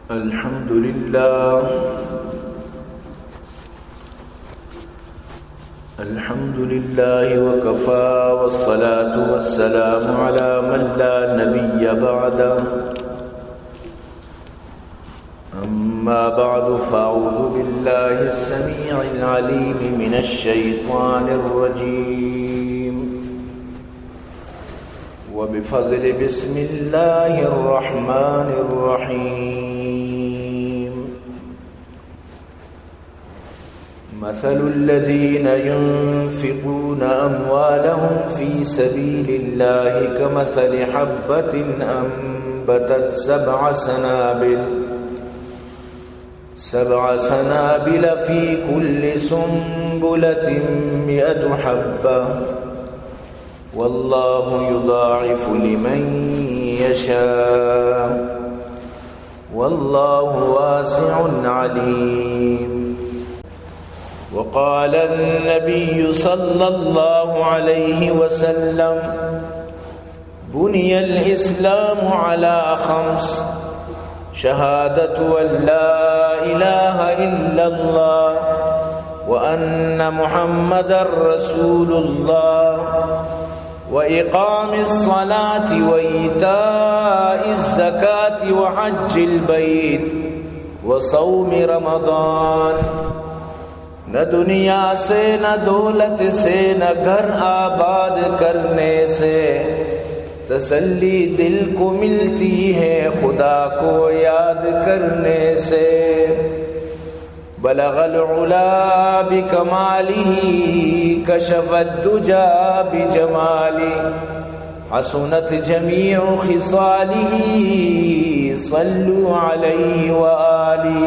الحمد لله. الحمد لله وكفى، والصلاة والسلام على من لا نبي بعده. أما بعد، فأعوذ بالله السميع العليم من الشيطان الرجيم. وبفضل بسم الله الرحمن الرحيم. مثل الذين ينفقون أموالهم في سبيل الله كمثل حبة أنبتت سبع سنابل، سبع سنابل في كل سنبلة مئة حبة، والله يضاعف لمن يشاء، والله واسع عليم. وقال النبي صلى الله عليه وسلم: بني الإسلام على خمس، شهادة أن لا إله إلا الله وأن محمدا رسول الله وإقام الصلاة وإيتاء الزكاة وحج البيت وصوم رمضان. نہ دنیا سے، نہ دولت سے، نہ گھر آباد کرنے سے، تسلی دل کو ملتی ہے خدا کو یاد کرنے سے۔ بلغ العلا بکمالہ، کشف الدجی بجمالہ، حسنت جمیع خصالہ، صلوا علیہ وآلہ۔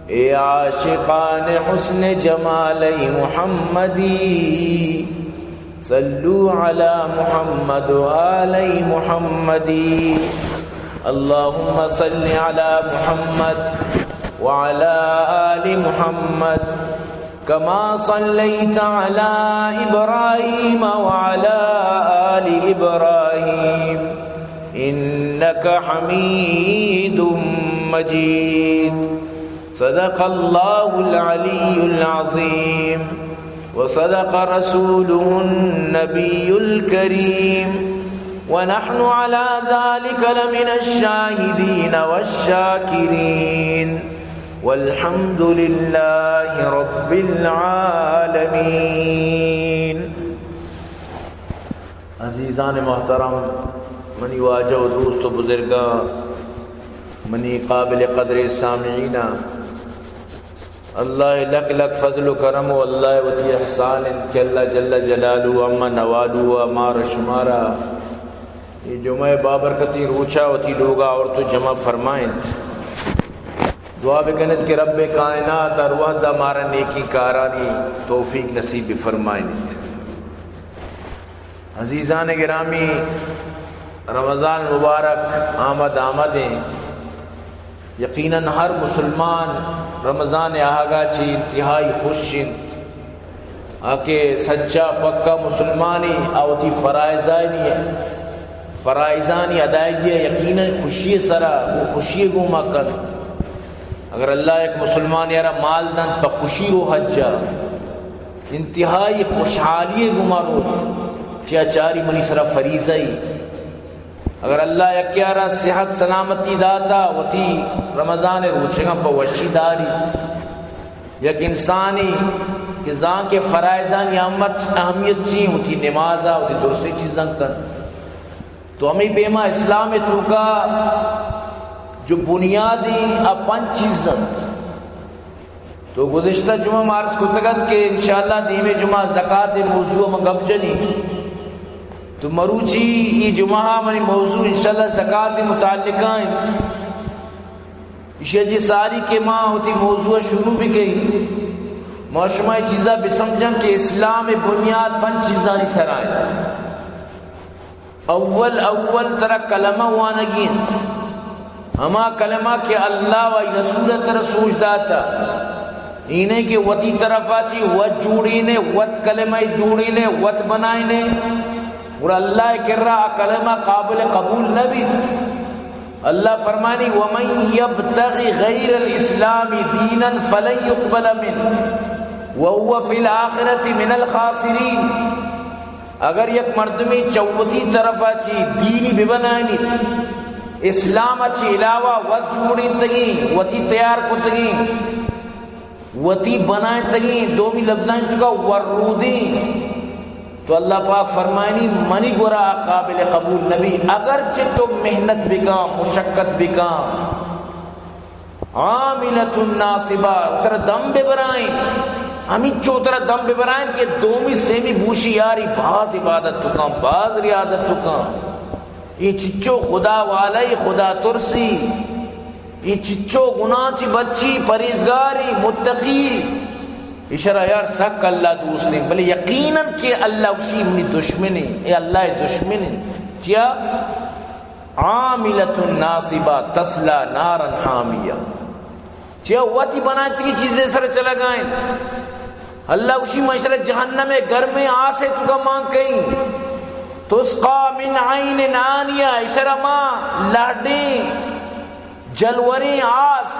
اے عاشقان حسن جمال محمدی، صلوا علی محمد و آل محمدی۔ اللهم صل على محمد وعلى آل محمد كما صليت على إبراهيم وعلى آل إبراهيم إنك حميد مجيد. صدق الله العلي العظيم وصدق رسوله النبي الكريم ونحن على ذلك لمن الشاهدين والشاكرين والحمد لله رب العالمين. عزیزان محترم، منی واجہ و دوست و بزرگاں، منی قابل قدر سامعیناں، اللہ لک لک فضل و کرم و اللہ وتی احسان انت کہ اللہ جل جلالہ اما نوالو و مار شمارا اے جمعہ بابرکتی روچا وتی لوگا آورت و جمع فرمائنت۔ دعا بکنت کہ رب کائنات ہر وہدا مارا نیکی کارانی توفیق نصیب بفرمائنت۔ عزیزان گرامی، رمضان مبارک آمد آمد ایں۔ یقیناً ہر مسلمان رمضان آہگا چی انتہائی خوش انت۔ آ کہ سچا پکا مسلمانی آ وتی فرائضانی، فرائضانی ادائیگی یقیناً خوشی سرا، وہ خوشی گوما کنت۔ اگر اللہ یک مسلمان یارا مال دنت پہ خوشی رو حجا، انتہائی خوشحالی گوما روت، چیا چاری منی سرا فریضہ ای۔ اگر اللہ یکیارا صحت سلامتی داتا، وتی رمضان روچگاں پہ وشی داری۔ یک انسانی کہ زان کہ فرائضانی اہمت، اہمیت چی، وتی نمازا، وتی درستی چیزاں کن۔ تو ہمیں پیما اسلام توکا جو بنیادی آ پنچ چیز انت۔ تو گزشتہ جمعہ ما عرض کتگ ات کہ انشاءاللہ دیمے جمعہ زکات موضوع من گپ جنی۔ تو مروچی ای جمعہ منی موضوع انشاءاللہ زکات متعلقہ انت۔ ایشی جی ساری کہ ما وتی موضوع شروع بکنیں، ما شما یہ چیزا بسمجھن کہ اسلام بنیاد پنچ چیزانی سرا انت۔ اول اول ترا کلمہ وانگی انت، ہما کلمہ کہ اللہ و آئی رسول ترا سوج داتا، اینے کہ وتی طرفا چی وت جوڑینے، وت کلمہ جوڑینے، وت بنائینے، گڑا اللہ کرا آ کلمہ قابل قبول نہ بیت۔ اللہ فرمانی، ومن یبتغ غیر الاسلام دینا فلن یقبل منه وهو فی الآخرة من الخاسرین۔ اگر یک مردمے چہ وتی طرفا چی دینی ببنائینیت، اسلام چی علاوہ وت جوڑینتگیں، وتی تیار کتگیں، وتی بنائینتگیں، دومی لفظانی توکا ورودیں، تو اللہ پاک فرمائنی، منی گورا قابل قبول نبی۔ اگرچہ تو محنت بکاں، مشقت بکاں، عاملۃ ناصبہ، ترا دم ببرائیں، ہمینچو ترا دم ببرائیں کہ دومی سیمی بوشی، یاری باز عبادت تو کاں، باز ریاضت تو کاں، اے چچو خدا والئی، خدا ترسی، اے چچو گناہ چی بچی، پرہیزگاری، متقی، اشرا یار سک اللہ دوستیں، بلے یقیناً کہ اللہ گوشی منی دشمنیں، اے اللہ دشمنیں۔ چیا؟ عاملۃ ناصبہ تصلی نارا حامیہ۔ چیا؟ وتی بنائینتگیں چیزے سر چلگائیں۔ اللہ گوشی، من اشرا جہنم گرمیں آسے توکا مان کئیں۔ تسقی من عین آنیہ، اشرا ما لہڈیں جلوریں آس،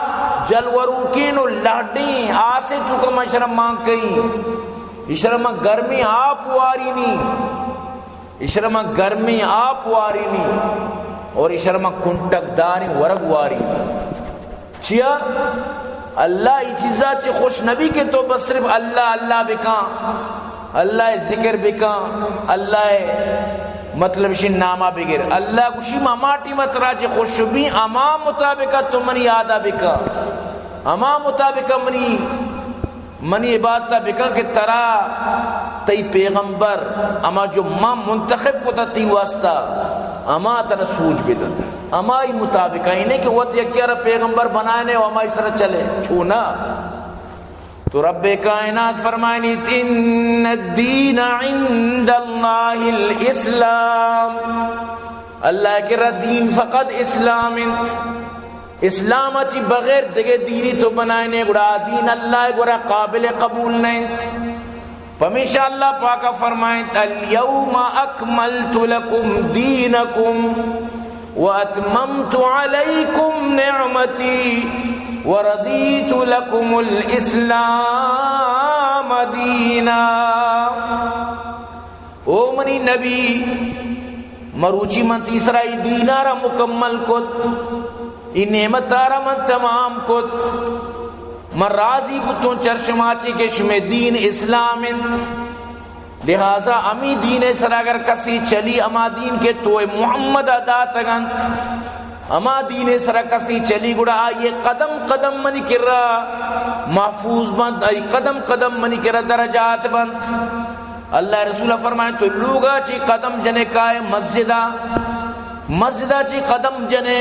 جلوروکیں و لہڈیں آسے توکا ما اشرا مان کئیں۔ اشرا ما گرمیں آپ وارینی۔ اشرا ما گرمیں آپ وارینی اور اشرا ما کنٹک داریں ورگ وارینی۔ چیا؟ اللہ ای چیزا چی خوش نبی کہ تو بس صرف اللہ اللہ بکاں، اللہ ذکر بکاں، اللہ مطلب شی نامہ بگر۔ اللہ گوشی، ما ہما ٹیما ترا چی خوش بی، ہما مطابقہ تو منی یادا بکاں، ہما مطابقہ منی منی عبادتا بکن کہ ترا تئی پیغمبر، ہما جو ما منتخب کتا تئی واسطہ، ہما ترا سوج بدن، ہمائی مطابق۔ اے نہ کہ وت یکے را پیغمبر بنائینے و ہمائی سرا چلے، چونا۔ تو رب کائنات فرمائنیت، ان الدین عند اللہ الاسلام، اللہ کرا دین فقط اسلام انت۔ اسلام چی بغیر دگہ دینی تو بنائینے، گڑا آ دین اللہ گورا قابل قبول نہ انت۔ پمیشا اللہ پاکا فرمائنت، الیوم اکملت لکم دینکم واتممت علیکم نعمتی ورضیت لکم الاسلام دینا۔ او منی نبی، مروچی من تئی سرا ای دینارا مکمل کت، ای نعمتارا من تمام کت، من راضی بوتوں چر شما چی کہ شمے دین اسلام انت۔ لہذا ہمی دین سرا اگر کسی چلی، ہما دین کہ تو محمد داتگ انت، ہما دین سرا کسی چلی، گڑا آئی قدم قدم منی کرا محفوظ بنت، آئی قدم قدم منی کرا درجات بنت۔ اللہ رسول فرمائے، تو لوگا چی قدم جنے کائے مسجدا، مسجدا چی قدم جنے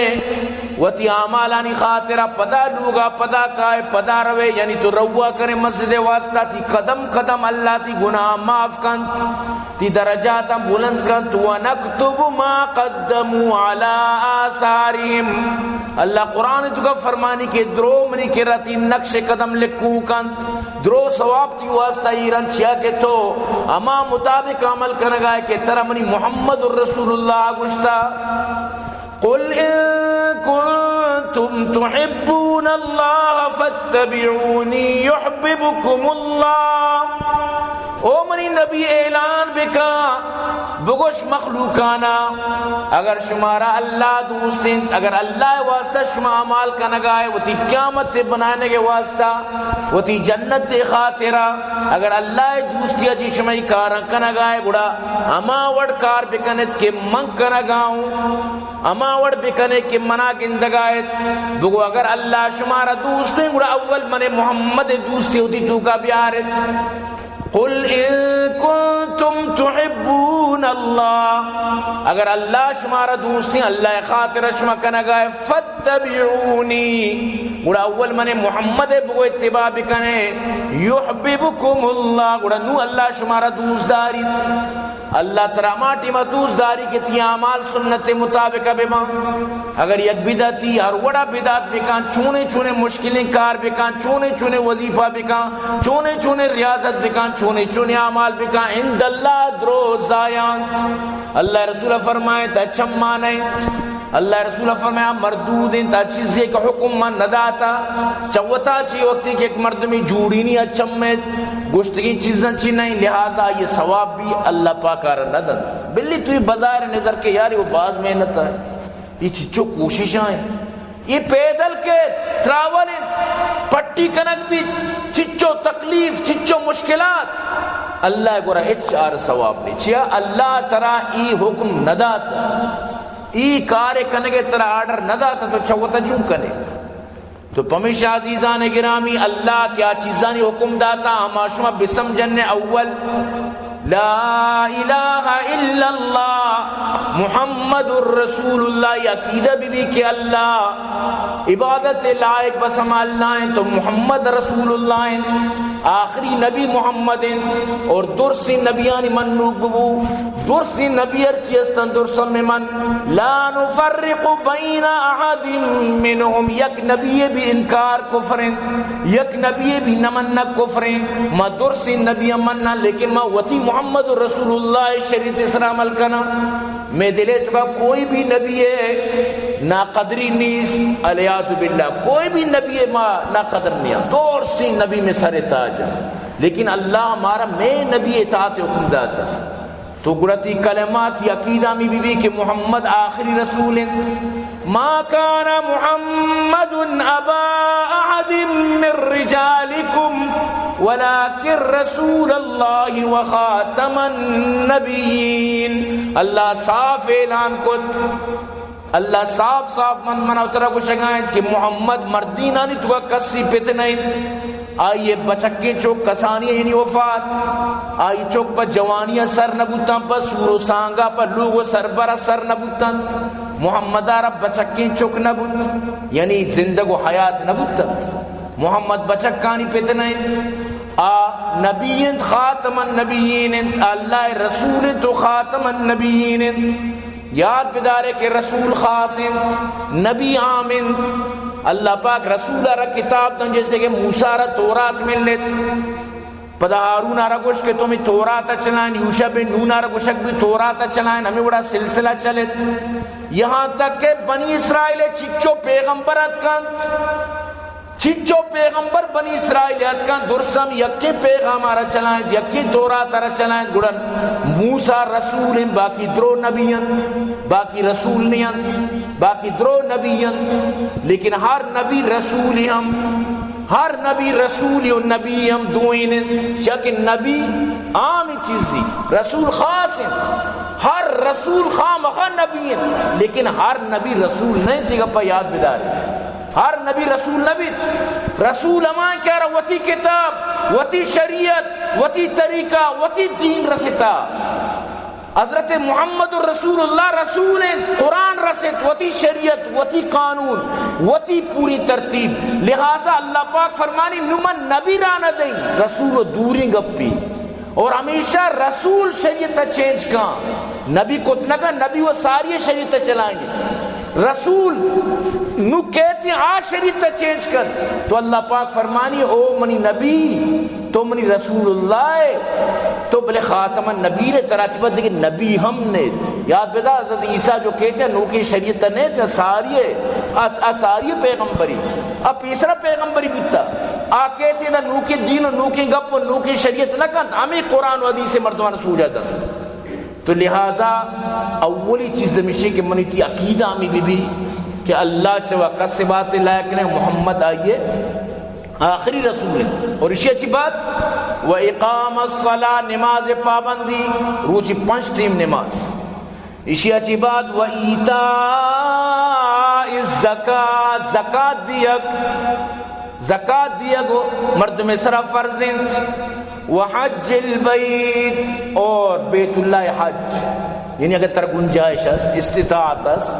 وتی اعمالانی خاطرا، پدا لوگا پدا کائے، پدا روے، یعنی تو روا کرے مسجد واسطہ، تی قدم قدم اللہ تی گناہ معاف کنت، تی درجات بلند کنت۔ ونکتب ما قدموا علی آثارهم۔ اللہ قرآن توکا فرمانی کہ درو منی کرا تی نقش قدم لکھو کنت، درو ثواب تی واسطہ ایرن، چیا کہ تو ہما مطابق عمل کنگائے کہ ترا منی محمد الرسول اللہ گوشتا۔ قل ان کنتم تحبون اللہ فاتبعونی یحببکم اللہ۔ او منی نبی، اعلان بکن، بگوش مخلوقانا، اگر شمارا اللہ دوست انت، اگر اللہ واسطہ شما اعمال کنگائے، وتی قیامت بنانگے واسطہ، وتی جنت خاطرہ، اگر اللہ دوستی چی شما ای کاراں کنگائے، گڑا ہما وڑ کار بکنت کہ من کنگاؤں، ہما وڑ بکنے کہ منا گندگائت۔ بگو اگر اللہ شمارا دوست انت، گڑا اول من محمد دوستی وتی توکا بیارت۔ قل ان کنتم تحبون اللہ، اگر اللہ شمارا دوست انت، اللہ خاطر شما کنگائے، فاتبعونی، گڑا اول من محمد بگو اتباع بکنے، یحببکم اللہ، گڑا نو اللہ شمارا دوست داریت۔ اللہ ترا ہما ٹیما دوست داری کہ تی اعمال سنت مطابق بباں۔ اگر یک بدعتی ہر وڑا بدعت بکن، چونے چونے مشکلیں کار بکن، چونے چونے وظیفہ بکن، چونے چونے ریاضت بکن، چونیں چونیں اعمال بکن، عند اللہ دروزایانت۔ اللہ رسول فرمائے تا چمانیں۔ اللہ رسول فرمایا مردود انت، آ چیزے کہ حکم من نداتا۔ چوتا چی وقتی کہ ایک مردمی جوڑینی اچم میں گوشتگیں چیزاں چی نہیں، لہذا یہ ثواب بھی اللہ پاک آر نہ دنت۔ بلی تو یہ بظاہر نظر کے یاری وہ باز محنت ہے، یہ چچو کوشش ہیں، یہ پیدل کے تراول انت، پٹی کنک بھی چچو تکلیف، چچو مشکلات، اللہ گورا اچ آر ثواب نہیں۔ چیا اللہ ترا ای حکم نداتا۔ ای کار کنگے ترا آرڈر نہ داتا تو چوتا چون کنے؟ تو پمیشا عزیزان گرامی، اللہ کہ آ چیزانی حکم داتا، ہما شما بسمجھن۔ اول، لا الہ الا اللہ محمد رسول اللہ، یہ عقیدہ بی بی کہ اللہ عبادت لائق بس ہما اللہ ہیں تو محمد رسول اللہ ہیں۔ آخری نبی محمد انت اور درسیں نبیانی منوک ببو۔ درسیں نبی ہرچی استن درسم من۔ لا نفرق بین احد منهم، یک نبی بھی انکار کفر انت، یک نبی بھی نہ مننا کفر انت۔ ما درسیں نبی مننا، لیکن ما وتی محمد رسول اللہ شریعت سر عمل کنا۔ میں دلے تو کا کوئی بھی نبی ہے ناقدری نیست، الیاذ باللہ، کوئی بھی نبی ما ناقدر نہیں۔ درسیں نبی میں سر تاج۔ لیکن اللہ ہمارا میں نبی اطاعت حکم داتا۔ تو گڑا تی کلمات یا عقیدہ می بی بی کہ محمد آخری رسول انت۔ ما کان محمد ابا احد من رجالکم ولکن رسول اللہ وخاتم النبیین۔ اللہ صاف اعلان کت، اللہ صاف صاف من، من ءُ ترا گوشگا انت کہ محمد مردینانی توکا کسی پت نہ انت۔ آئی ءِ بچکیں چک کسانی، یعنی وفات، آئی چک پہ جوانی ءَ سر نہ بوتاں، پہ سور ءُ سانگا، پہ لوگ ءُ سربرا سر نہ بوتاں۔ محمد ءَ را بچکیں چک نہ بوت، یعنی زندگ ءُ حیات نہ بوتاں۔ محمد بچکانی پت نہ انت۔ آ نبی انت، خاتم النبیین انت، اللہ ءِ رسول انت ءُ خاتم النبیین انت۔ یاد بدارے کہ رسول خاص انت، نبی عام انت۔ اللہ پاک رسول ءَ را کتاب دنت، جیسے کہ موسیٰ ءَ را تورات ملت، پدا ہارون ءَ را گوشت کہ تو ہمے تورات ءَ چلائین، یوشع بن نون ءَ را گوشگ بی تورات ءَ چلائین، ہمے وڑا سلسلہ چلت۔ یہاں تک کہ بنی اسرائیل ءَ چچو پیغمبر اتکنت، چنچو پیغمبر بنی اسرائیل اتکاں، درسم یکیں پیغام ءَ را چلائینت، یکیں تورات ءَ را چلائینت، گڑا موسیٰ رسول انت، باقی درو نبی انت، باقی رسول نہ انت، باقی درو نبی انت۔ لیکن ہر نبی رسول ہم، ہر نبی رسول ءُ نبی ہم دوئین انت، چیا کہ نبی عام چیزی، رسول خاص انت۔ ہر رسول خامخا نبی انت، لیکن ہر نبی رسول نہ انت، یہ گپا یاد بدارے۔ ہر نبی رسول نہ بیت۔ رسول ہما کہ آرا وتی کتاب، وتی شریعت، وتی طریقہ، وتی دین رستا۔ حضرت محمد رسول اللہ رسول انت، قرآن رست، وتی شریعت، وتی قانون، وتی پوری ترتیب۔ لہذا اللہ پاک فرمانی، نوں من نبی را نہ دئیں، رسول ءُ دوریں گپی۔ اور ہمیشہ رسول شریعت ءَ چینج کن، نبی کت نہ کن، نبی ءُ ساری شریعت ءَ چلائیں۔ رسول نوں کیت آ شریعت ءَ چینج کن۔ تو اللہ پاک فرمانی، او منی نبی، تو منی رسول اللہ ئے، تو بلے خاتم النبیین ئے، ترا چہ بعد دگہ نبی ہم نیت۔ یاد بدار، حضرت عیسیٰ جو کیت نوکیں شریعت ءَ نیت، ساری ئے، آ، آ ساری پیغمبری، آ پیسرا پیغمبری بوتا۔ آ کیت ادا نوکیں دین ءُ نوکیں گپ ءُ نوکیں شریعت نہ کنت، ہمے قرآن ءُ حدیث مردمان سوجا دنت۔ تو لہذا اولی چیز ہمیشی کہ منی تی عقیدہ ہمی بی بی کہ اللہ سوا کس عبادت لائق نہ، محمد آئی ءِ آخری رسول انت۔ اور اشی چی بعد، و اقام الصلاۃ، نماز پابندی، روچی پنچ ٹیم نماز۔ اشی چی بعد، و ایتاء الزکاۃ، زکات دیگ، زکات دیگ مردم سرا فرض انت، و حج البیت، اور بیت اللہ حج، یعنی اگر تر گنجائش است، استطاعت است،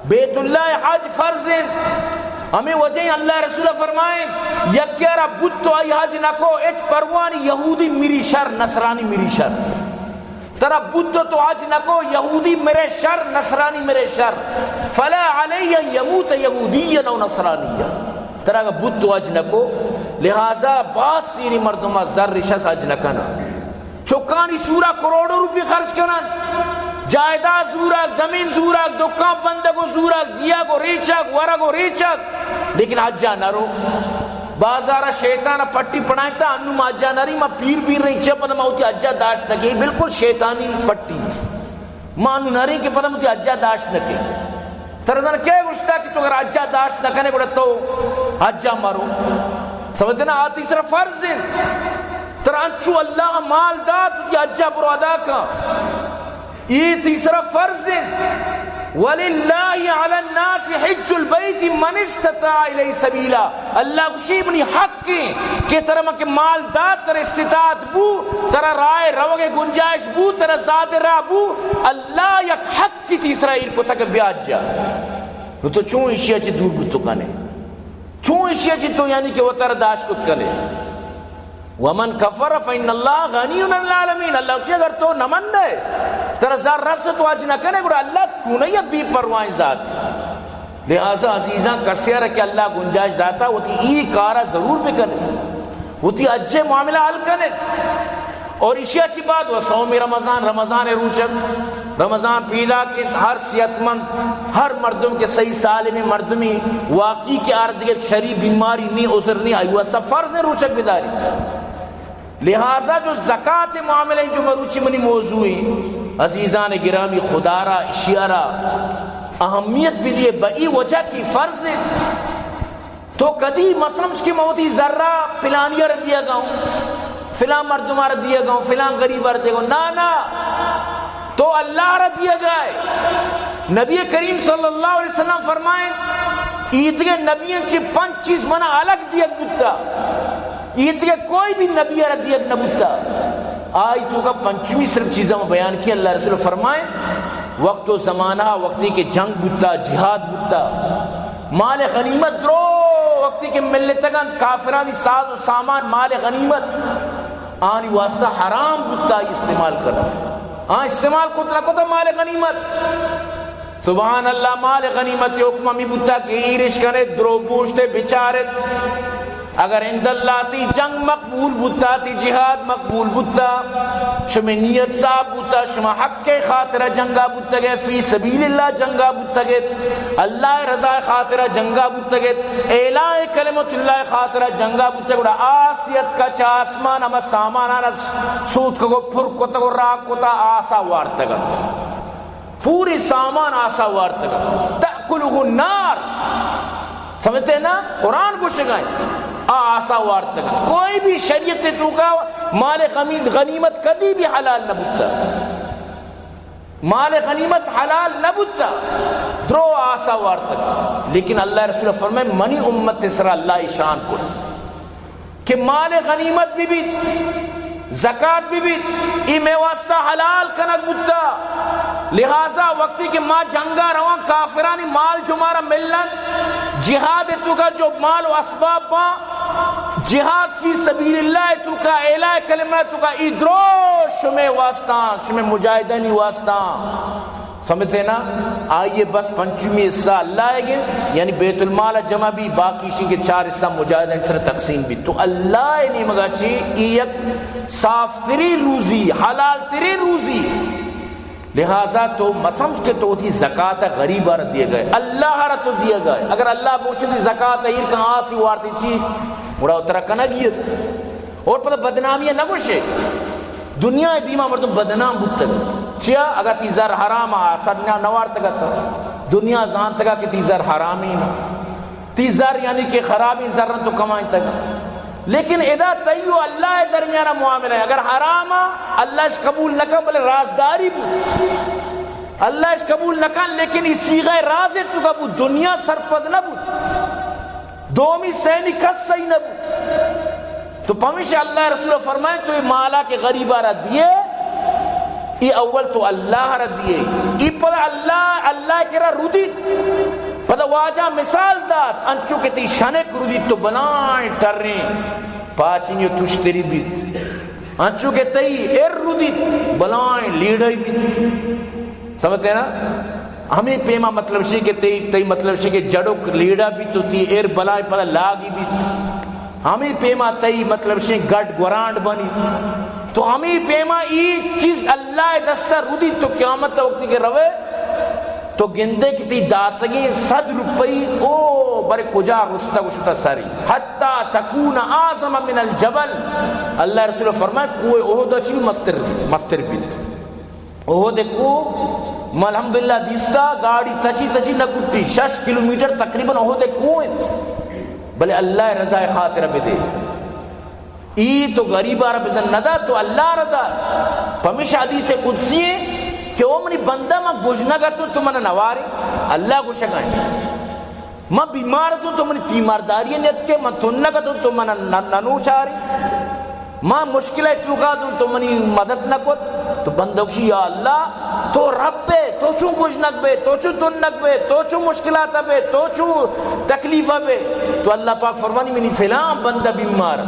بیت اللہ حج فرض انت۔ ہمے وجہ اللہ رسول فرمائیں، یکے را بوت تو آئی حج نکو، اچ پروانی یہودی میری شر، نصرانی میری شر۔ ترا بوت تو حج نکو، یہودی میرے شر، نصرانی میرے شر۔ فلا علی ان یموت یہودیا او نصرانیا۔ ترا اگہ بوت تو حج نکو، لہذا باز سیری مردم زر شس حج نہ کنن۔ چکانی سورا کروڑوں روپی خرچ کنن، جائیداد زورگ، زمین زورگ، دکان بندگ و زورگ، دیگ و ریچگ، ورگ و ریچگ، لیکن حجا نہ رو۔ بازارا شیطان پٹی پڑائیں تا انو ما حجا نہ رہی، ما پیر بیر رہی، چہ پدا ما وتی حجا داشت نہ کئی، بالکل شیطانی پٹی۔ ما انو نہ رہی کہ پدا ما وتی حجا داشت نہ کئی۔ ترا زن کے گوشتا کہ تو اگر حجا داشت نہ کنے گڑا تو حجا مرو؟ سمجھتے نا؟ آ تئی سرا فرض انت۔ ترا انچو اللہ مال دات، وتی حجا برو ادا کن۔ اے تئی سرا فرض انت۔ وللہ علی الناس حج البیت من استطاع الیہ سبیلا۔ اللہ گوشی منی حق انت کہ ترا من کہ مال دات، ترا استطاعت بو، ترا راہ روگ گنجائش بو، ترا زاد راہ بو، اللہ یک حق کہ تئی سرا ایر کتگ کہ بیا حجا۔ نو تو چون ایشی ء چہ دور بوت کنے؟ چون ایشی ء چہ تو یعنی کہ وتر داشت کت کنے؟ ومن کفر فإن اللہ غنی عن العالمین۔ اللہ گوشی اگر تو نہ من دے، ترا زر رس تو حج نہ کنے، گڑا اللہ چونئی بے پرواہیں ذات۔ لہذا عزیزاں، کسے ء را کہ اللہ گنجائش داتا، وتی ای کارا ضرور بکنے، وتی حج معاملہ حل کنے۔ اور ایشی ء چی بعد و صوم رمضان، رمضان روچگ، رمضان پیدا کہ ہر صحت مند، ہر مردم کہ صحیح سالم مردمی واقعی کہ آر دیگہ شری بیماری نی، عذر نی، آئی واسطہ فرض ہے روچگ بداری۔ لہذا جو زکات معاملہ جو مروچی منی موضوع ہے، عزیزان گرامی، خدا را، اشیا را اہمیت بدیے، بئی وجہ کی فرض ہے۔ تو کدی مسمج کہ من وتی زرا پلانی ء را دیگا اوں، فلاں مردم ء را دیگا اوں، فلاں غریب ء را دیگا اوں۔ نا، نا، تو اللہ ء را دیگا ئے۔ نبی کریم صلی اللہ علیہ وسلم فرمائیں، ایدگہ نبیاں چہ پنچ چیز منا الگ دیگ بوتا، ایدگہ کوئی بھی نبی ء را دیگ نہ بوتا۔ آئی توکا پنچمی صرف چیزاں بیان کی، اللہ رسول فرمائیں، وقت و زمانہ وقتی کہ جنگ بوتا، جہاد بوتا، مال غنیمت درو وقتی کہ ملتگن، کافرانی ساز و سامان، مال غنیمت آنی واسطہ حرام بوتا استعمال کرنا۔ آ استعمال کت نہ کتا مال غنیمت۔ سبحان اللہ، مال غنیمت حکم ہمی بوتا کہ ایرش کنے، درو بوشتے بچارت۔ اگر عند اللہ تی جنگ مقبول بوتا، تی جہاد مقبول بوتا، شمے نیت صاف بوتا، شما حق کے خاطرہ جنگا بوتگے، فی سبیل اللہ جنگا بوتگے، اللہ رضا خاطرہ جنگا بوتگے، اعلاء کلمت اللہ خاطرہ جنگا بوتگے، گڑا آسیت کا چہ آسمان ہما سامانانا سوت کو پر کتگ و راک کتا، آسا وارتگت۔ پوری سامان آسا وارتگ۔ تأکلہ النار۔ سمجھتے ہیں نا؟ قرآن گوشگا ہے۔ آ آسا وارتگ۔ کوئی بھی شریعت توکا مال غمی-، غنیمت کدی بھی حلال نہ بوتا۔ مال غنیمت حلال نہ بوتا۔ درو آسا وارتگ۔ لیکن اللہ رسول فرمائے، منی امت سرا اللہ شان کت کہ مال غنیمت بہ بیت، زکات بہ بیت، اے مئے واسطہ حلال کنگ بوتا۔ لہذا وقتی کہ ما جنگا رواں، کافرانی مال جو مارا ملن، جہاد توکا جو مال و اسباب با، جہاد فی سبیل اللہ توکا، اعلاء کلمہ توکا، اے درو شمے واسطہ، شمے مجاہدانی واسطہ۔ سمجھتے نا؟ آئیے بس پنچمی حصہ اللہ ہے گے، یعنی بیت المال جمع بھی، باقی شی کے چار حصہ مجاہدین سر تقسیم بھی۔ تو اللہ نیمگا چی، ای یک صاف تری روزی، حلال تری روزی۔ لہذا تو مسمج کہ تو تی زکات غریب آر دیے گئے، اللہ را تو دیے گئے۔ اگر اللہ بوشتے تی زکات ایر کہاں آسی وارتی چی، گڑا اترا کنگیت۔ اور پتہ بدنامی نہ گوشے۔ دنیا دیما مردم بدنام بوتگ۔ چیا؟ اگا تی زر حرام آ، سر نہ نوارتگ ات۔ دنیا زانتگا کہ تی زر حرامی نا۔ تی زر یعنی کہ خرابی زر تو کمائنتگ۔ لیکن ادا تئی و اللہ درمیان معاملہ ہے۔ اگر حرام آ، اللہ اش قبول نہ کن، بلے رازداری بو۔ اللہ اش قبول نہ کن، لیکن اسی غیر راز تو قبول، دنیا سرپد نہ بو۔ دومی سیمی کس صحیح نہ بو۔ تو پمیشہ اللہ رسول فرمائے، تو اے مالا کہ غریبا را دیے، اے اول تو اللہ را دیے، اے پدا اللہ، اللہ کرا ردیت۔ پدا واجہ مثال دات، انچو کہ تی شنک ردیت تو بلائیں ٹریں پاچنی و تشتری بیت، انچو کہ تئی ایر ردیت بلائیں لیڑائی بیت۔ سمجھتے نا؟ ہمے پیما مطلب شے کہ تئی، تئی مطلب شے کہ جڑک لیڑا بیت و تی ایر بلائیں پدا لاگی بیت۔ ہمے پیما تئی مطلب شیں گڈ گورانڈ بنی۔ تو ہمے پیما ای چیز اللہ دستا رودی، تو قیامت وقتی کہ روے تو گندے کہ تی داتگیں صد روپئی او بر کجا رستگ و شتا سری، حتی تکون اعظم من الجبل۔ اللہ رسول فرمائے کوہ احد چی مستر، مستر بیت۔ احد کوہ ما الحمدللہ دیستا، گاڑی تچی تچی نہ کٹی، شش کلومیٹر تقریباً احد کوہ انت، بلے اللہ رضا خاطر بدے۔ ای تو غریب آرا بزن ندا، تو اللہ را دا۔ پمیش حدیث قدسی ہے کہ او منی بندہ، ما گژنگ اتوں تو من نوارے، اللہ گوشگائیں۔ ما بیمار اتوں تو منی تیمارداری نیت کہ، من تنگ اتوں تو من ن-، ننوشاری، ما مشکل توکا اتوں تو منی مدد نہ کت۔ تو بندہ گوشی، یا اللہ، تو رب بے، تو چون گژنگ بے، تو چون تنگ بے، تو چون مشکلات بے، تو چون تکلیف بے۔ تو اللہ پاک فرمانی، منی فلاں بندہ بیمار،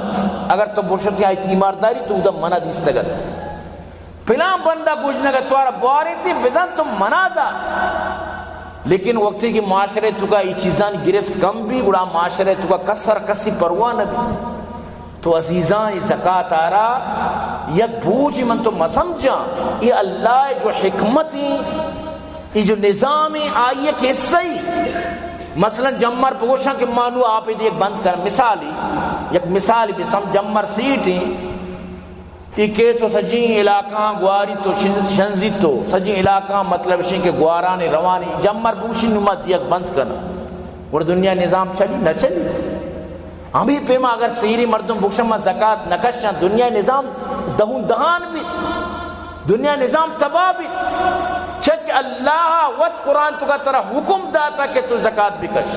اگر تو برشت آئی تیمارداری تو ادا منا دیستگت۔ فلاں بندہ گژنگ ءَ، توارا بوارینتی، بزاں تو منا دات۔ لیکن وقتی کہ معاشرے توکا ای چیزانی گرفت کم بی، گڑا معاشرے توکا کس ءَ را کسی پرواہ نہ بی۔ تو عزیزاں، ای زکات آرا یک بوجی من تو مسمجھاں، ای اللہ ءِ جو حکمت ایں، ای جو نظام ایں، آئی یک حصہ ای۔ مثلاً جمر بگوشاں کہ مانو آپ ای دیگ بند کن، مثالی، یک مثالی بسم، جمر سیٹ ایں، ای کہ تو سجیں علاقہ گواری تو شن-، شنزی تو سجیں علاقہ مطلب شیں کہ گوارانی روانی جمر بوشی نمت یک بند کن۔ گڑا دنیا نظام چلی نہ چلی؟ ہمیں پیما اگر سیری مردم بوشن ما زکات نہ کشاں، دنیا نظام دہون دہان بیت، دنیا نظام تباہ بیت۔ چہ کہ اللہ وت قرآن توکا ترا حکم داتا کہ تو زکات بکش۔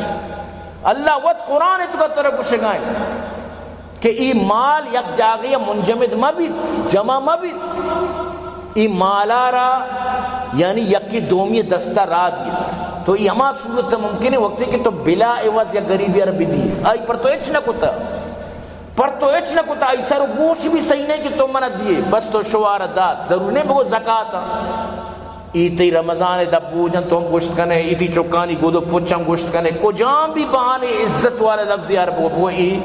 اللہ وت قرآن توکا ترا گوشگائیں کہ ای مال یک جاگہے منجمد مہ بیت، جمع مہ بیت۔ ای مالا را یعنی یکی دومی دستا را دیت۔ تو ای ہما صورت ممکن ہے وقتی کہ تو بلا عوض یا غریبی را بدی، آئی پر تو اچ نہ کتا، پر تو اچ نہ کتا، آئی سر و گوش بھی صحیح نہیں کہ تو منا دیے، بس تو شوار دات، ضرور نہیں بگو زکات۔ ای تئی رمضان ءِ دپ بوجن تو ہم گوشت کنے، ای تئی چکانی گد و پچ ہم گوشت کنے، کجام بھی بہانے عزت والے لفظ یار بو، بو ای،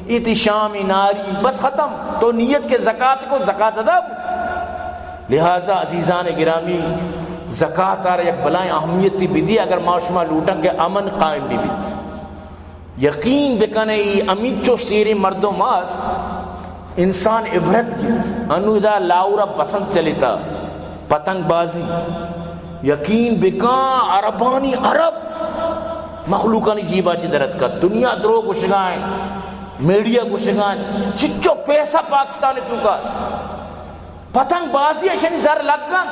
ای تئی شامی ناری، بس ختم۔ تو نیت کہ زکات کو، زکات ادا بو۔ لہذا عزیزان گرامی، زکات آر یک بلائیں اہمیتی بدی، اگر ما شما لوٹن کہ امن قائم بھی بیت۔ یقین بکنے، ای ہمینچو سیریں مردم است، انسان عبرت گیت۔ انو ادا لاہور ءَ بسنت چلیتا، پتنگ بازی۔ یقین بکن، عربانی عرب مخلوقانی جیبا چی درت کت۔ دنیا درو گشگائیں، میڈیا گشگائیں، چچو پیسہ پاکستان توکا است۔ پتنگ بازی اشانی زر لگن،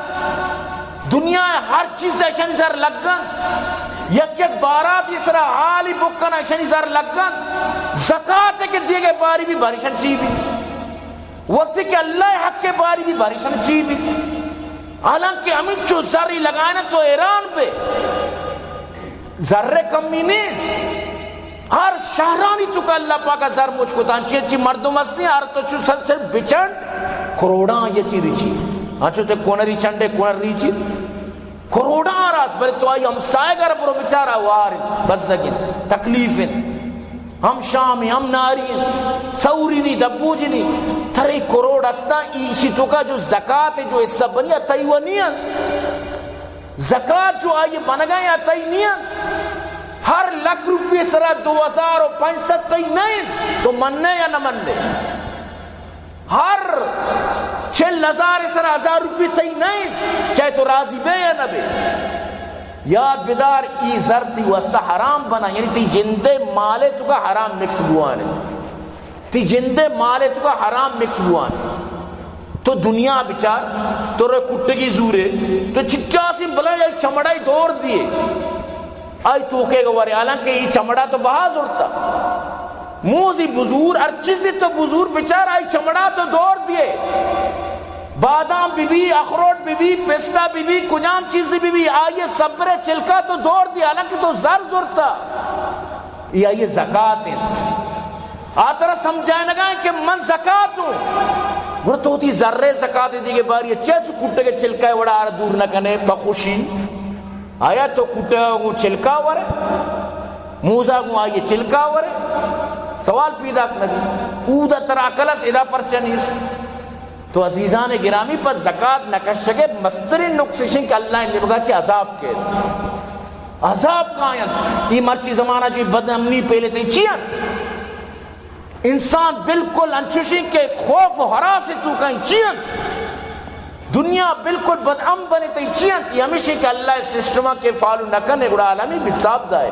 دنیا ہر چیز اشانی زر لگن، یک یک بارات سرا حالی بکن اشانی زر لگن، زکات کے دیگے باری بھی بارشن چی بھی، وقتی کہ اللہ حق کے باری بھی بارشن چی بھی۔ حالانکہ ہمینچو زری لگائیں تو حیران بے۔ زر کمی نیست۔ ہر شہرانی توکا اللہ پاکا زر مچ کتا، انچی انچی مردم ہستی، ہر تو چو سر سر بچنڈ، کروڑاں یہ چی ریچی۔ انچو تے کنری چنڈے کنر ریچی۔ کروڑاں راست، بلے تو آئی ہمسائگا برو بچارا وار انت، بزگ انت، تکلیف انت۔ ہم شامی، ہم ناری انت، سوری نی، دبوجی نی۔ ترے کروڑ ہستا، ایشی توکا جو زکات جو حصہ بنی، تئی و نی انت۔ زکات جو آئی بنگا یا تئی نی انت۔ ہر لکھ روپی سرا دو ہزار و پنچ سد تئی نہ انت، تو مننے یا نہ مننے۔ ہر چل ہزار سرا ہزار روپی تئی نہ انت، چاہے تو راضی بے یا نہ بے۔ یاد بدار، ای زر تی واسطہ حرام بنا، یعنی تی جندے مالے توکا حرام مکس بوانے۔ تی جندے مالے توکا حرام مکس بوان۔ تو دنیا بچار، تو رے کٹگی زورے، تو چکیا سی بلے یک چمڑائی دور دیے۔ آئی توکے گورے، حالانکہ ای چمڑا تو بہا زورتا۔ موزی بزور، ہر چیزی تو بزور بچار، آئی چمڑا تو دور دیے۔ بادام بی بی، اخروٹ بی بی، پستہ بی بی، کجام چیزی بی بی، آئی صبر چلکا تو دور دیے، حالانکہ تو زر زورتا۔ ای آئی زکات انت۔ آ ترا سمجھائینگا کہ من زکات ہوں۔ گڑا تو وتی زرے زکات دیگے باری چے تو کٹگے چلکا وڑا آر دور نہ کنے پہ خوشی۔ آیا تو کٹگا گوں چلکا ورے؟ موزا گوں آئی چلکا ورے؟ سوال پیداک نہ بیت۔ اودا ترا عقل است، ادا پرچہ نیست؟ تو عزیزان گرامی، پہ زکات نہ کشگ ءِ مستریں نقص اش انت کہ اللہ ءِ نیمگا چہ عذاب کیت۔ عذاب کاینت۔ اے مرچی زمانہ جو بد امنی پیلتیں چی انت؟ انسان بالکل انچوش انت کہ خوف و ہراس ءِ توکا انت، چی انت؟ دنیا بالکل بد امن بنتیں، چی انت؟ اے ہمیش انت کہ اللہ ءِ سسٹم ءَ کہ فالو نہ کنے، گڑا عالمی بیت صاف ظاہر۔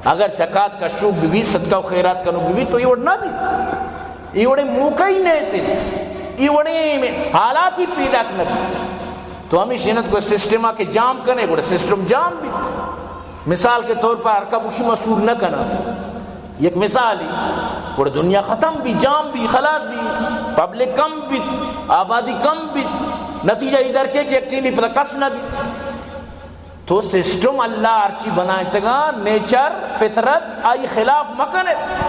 اگر زکات کشوک بہ بیت، صدقہ و خیرات کنوک بہ بیت، تو اے وڑ نہ بیت۔ اے وڑیں موقع ہی نہ اتنت، اے وڑیں حالاتی پیداک نہ بیت۔ تو ہمیش انت کہ سسٹم ءَ کہ جام کنے، گڑا سسٹم جام بیت۔ مثال کے طور پر ہر کس گوشی ما سور نہ کناں، یک مثالے، گڑا دنیا ختم بی، جام بی، خلاص بی، پبلک کم بیت، آبادی کم بیت، نتیجہ اے در کئیت کہ یکے نی پدا کس نہ بیت۔ تو سسٹم اللہ ہرچی بنائینتگاں، نیچر، فطرت، آئی خلاف مکن ات۔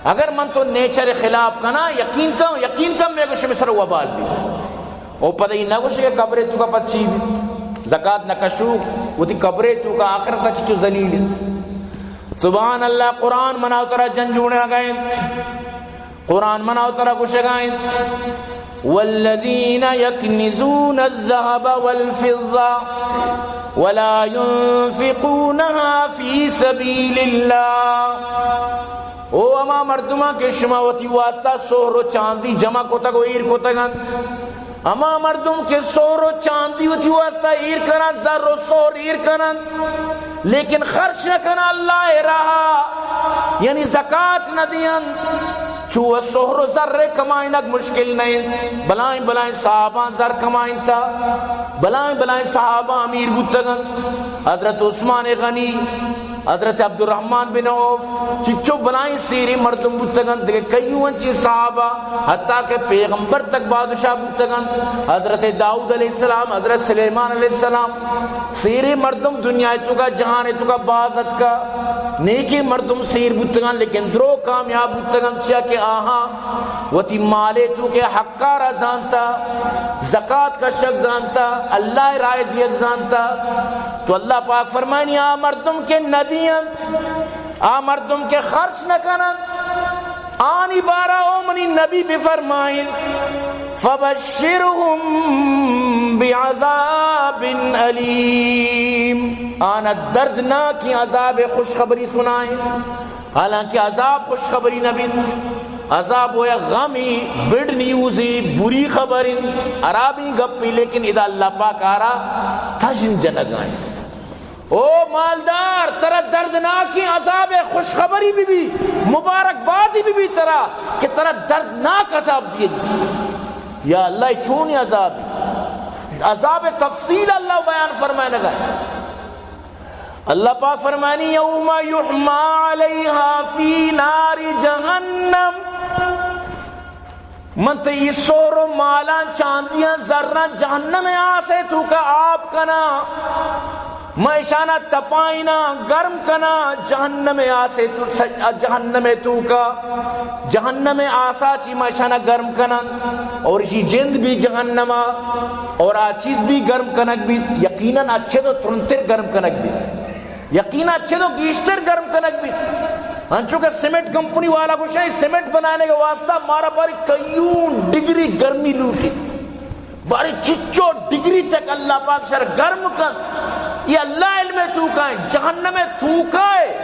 اگر من تو نیچر خلاف کناں، یقین کن، یقین کن مئے گوشے سر وبال بیت۔ او پدا اے نہ گوشے کہ قبرے توکا پد چی بیت؟ زکات نہ کشوک وتی قبرے توکا آخرت ءَ چچو ذلیل انت۔ سبحان اللہ، قرآن منا و ترا جنجوڑینگا انت۔ قرآن منا و ترا گوشگا انت، والذین یکنزون الذهب والفضة ولا ينفقونها في سبيل الله۔ او ہما مردماں کہ شما وتی واسطہ سہر و چاندی جمع کتگ و ایر کتگ انت، ہما مردم کہ سہر و چاندی وتی واسطہ ایر کننت، زر و سہر ایر کننت، لیکن خرچ نہ کننت اللہ ءِ راہا، یعنی زکات نہ دینت، چو سہر و زر ءِ کمائینگ مشکل نہ انت۔ بلائیں بلائیں صحاباں زر کمائینتا، بلائیں بلائیں صحابہ امیر بوتگ انت، حضرت عثمان غنی، حضرت عبدالرحمن بن عوف، چچو بلائیں سیریں مردم بوتگ انت، دگہ کئیو انچیں صحابہ، حتیٰ کہ پیغمبر تک بادشاہ بوتگ انت، حضرت داؤد علیہ السلام، حضرت سلیمان علیہ السلام، سیریں مردم دنیا ءِ توکا، جہان ءِ توکا باز اتکا، نیکیں مردم سیر بوتگ انت، لیکن درو کامیاب بوتگ انت، چیا کہ آہاں وتی مال ءِ توکا حق ءَ را زانتا، زکات کشگ زانتا، اللہ ءِ راہ ءَ دیگ زانتا۔ تو اللہ پاک فرمائنی، آ مردم کہ نہ دینت، آ مردم کہ خرچ نہ کننت، آنی بارا او منی نبی بفرمائین، فبشرهم بعذاب الیم، آناں دردناکیں عذاب ءِ خوشخبری سنائیں۔ حالانکہ عذاب خوشخبری نہ بیت، عذاب و یک غمی، بڈ نیوزی، بری خبر انت، ہرابیں گپے، لیکن ادا اللہ پاک آرا تژن جنگا انت۔ او مالدار، ترا دردناکیں عذاب ءِ خوشخبری بہ بی، مبارک بادی بہ بی ترا کہ ترا دردناک عذاب دیگ بی۔ یا اللہ، اے چونیں عذابے؟ عذاب ءِ تفصیل اللہ بیان فرمائنگا۔ اللہ پاک فرمانی، یوم یحمی علیہا فی نار جہنم۔ من تئی سہر و مالاں، چاندیاں، زراں جہنم ءِ آس ءِ توکا آپ کناں، من اشانا تپائیناں، گرم کناں جہنم ءِ آس ءِ تو-، جہنم ءِ توکا، جہنم ءِ آسا چی من اشانا گرم کناں، اور اشی جند بھی جہنما، اور آ چیز بھی گرم کنگ بیت، یقیناً اچھے تو ترندتر گرم کنگ بیت۔ یقیناً چدو گیشتر گرم کنگ بیت۔ انچو کہ سیمنٹ کمپنی والا گوشے، سیمنٹ بنانے کے واسطہ مارا باری کیون ڈگری گرمی لوٹی، باری چچو ڈگری تک اللہ پاک شر گرم کن۔ یہ اللہ علم توکائیں، جہنم توکائے،